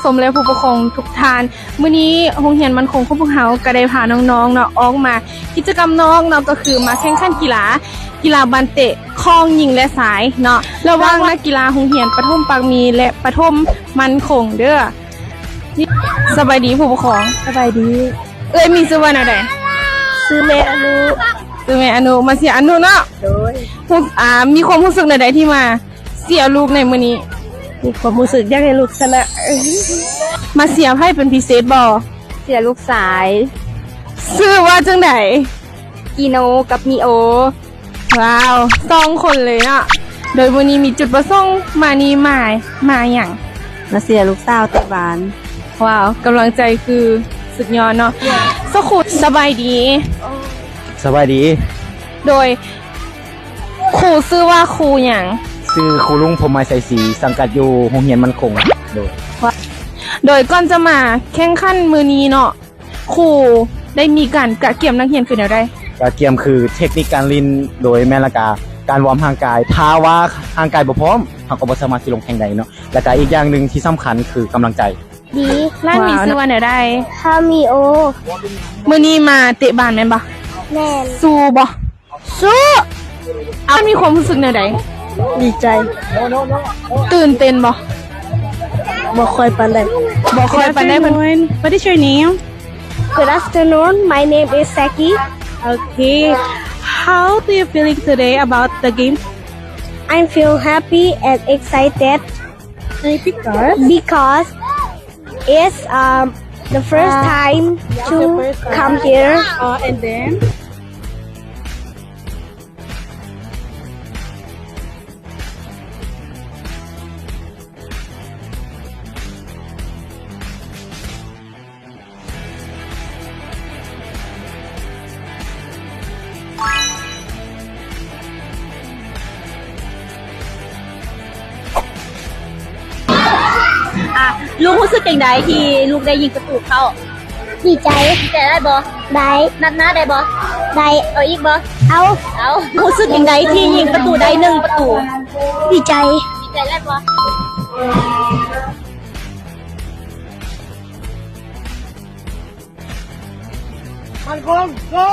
ຊົມ ແລະ ຜູ້ປົກຄອງທຸກທ່ານ, ມື້ນີ້ໂຮງຮຽນໝັ້ນຄົງຂອງພວກເຮົາກໍໄດ້ພານ້ອງໆເນາະ ອອກມາກິດຈະກຳນອກເນາະ ກໍຄືມາແຂ່ງຂັນກິລາ, ກິລາບານເຕະຂອງຍິງ ແລະ ຊາຍເນາະ ລະຫວ່າງນັກກິລາໂຮງຮຽນປະຖົມປາກມີ ແລະ ປະຖົມໝັ້ນຄົງເດີ້. ສະບາຍດີຜູ້ປົກຄອງ. ສະບາຍດີ. ເອື້ອຍມີຊື່ວ່າແນວໃດ? ຊື່ແມ່ອະນຸ. ຊື່ແມ່ອະນຸ. ມາເຊຍອະນຸເນາະ. ໂດຍ. ຮູ້ ອາ ມີຄວາມຮູ້ສຶກແນວໃດທີ່ມາເຊຍລູກໃນມື້ນີ້? ມີຄວາມຮູ້ສຶກຢາກໃຫ້ລູກຊະນະ. ມາເຊຍໃຜເປັນພິເສດບໍ່? ເຊຍລູກຊາຍ. ຊື່ວ່າຈັ່ງໃດ? ກີໂນກັບມີໂອ. ວ້າວ ສອງຄົນເລີຍເນາະ. ໂດຍມື້ນີ້ມີຈຸດປະສົງມານີ້ມາ ມາຫຍັງ? ມາເຊຍລູກສາວເຕະບານ. ວ້າວ ກຳລັງໃຈຄືສຸດຍອດເນາະ. ສະຄູ ສະບາຍດີ. ສະບາຍດີ. ໂດຍ ຄູຊື່ວ່າຄູຫຍັງ? ຊື່ຄູລຸງ ພົມໄມໄຊສີ ສັງກັດຢູ່ໂຮງຮຽນໝັ້ນຄົງ. ໂດຍ. ໂດຍ ກ່ອນຈະມາແຂ່ງຂັນມື້ນີ້ເນາະ ຄູໄດ້ມີການກະກຽມນັກຮຽນຄືແນວໃດ? ກະກຽມຄືເທັກນິກການຫຼິ້ນ ໂດຍແມ່ນ ແລ້ວກະການວອມຮ່າງກາຍ. ຖ້າວ່າຮ່າງກາຍບໍ່ພ້ອມ ເຮົາກໍບໍ່ສາມາດຊິລົງແຂ່ງໄດ້ເນາະ. ແລ້ວກະອີກຢ່າງໜຶ່ງທີ່ສຳຄັນຄືກຳລັງໃຈ. ດີ. ຮ້ານມີຊື່ວ່າແນວໃດ? ຄາມີໂອ. ມື້ນີ້ມາເຕະບານແມ່ນບໍ່? ແມ່ນ. ສູ້ບໍ່? ສູ້. ເອົາ ມີຄວາມຮູ້ສຶກແນວໃດ? ດີໃຈ. ຕື່ນເຕັ້ນບໍ່? ບໍ່ຄ່ອຍປານໃດ. ບໍ່ຄ່ອຍປານໃດ. Good afternoon. What is your name? Good afternoon. My name is Seki. Okay. How do you feeling today about the game? I feel happy and excited. Because? Because it's, um, the first time to come here. Uh, and then? ອ່ະ ລູກຮູ້ສຶກຈັ່ງໃດທີ່ລູກໄດ້ຍິງປະຕູເຂົ້າ? ດີໃຈ. ດີໃຈໄດ້ບໍ່? ໄດ້. ນັດໜ້າໄດ້ບໍ່? ໄດ້. ເອົາອີກບໍ່? ເອົາ. ເອົາ. ຮູ້ສຶກຈັ່ງໃດທີ່ຍິງປະຕູໄດ້ໜຶ່ງປະຕູ? ດີໃຈ. ດີໃຈໄດ້ບໍ່? ໝັ້ນຄົງ ສູ້!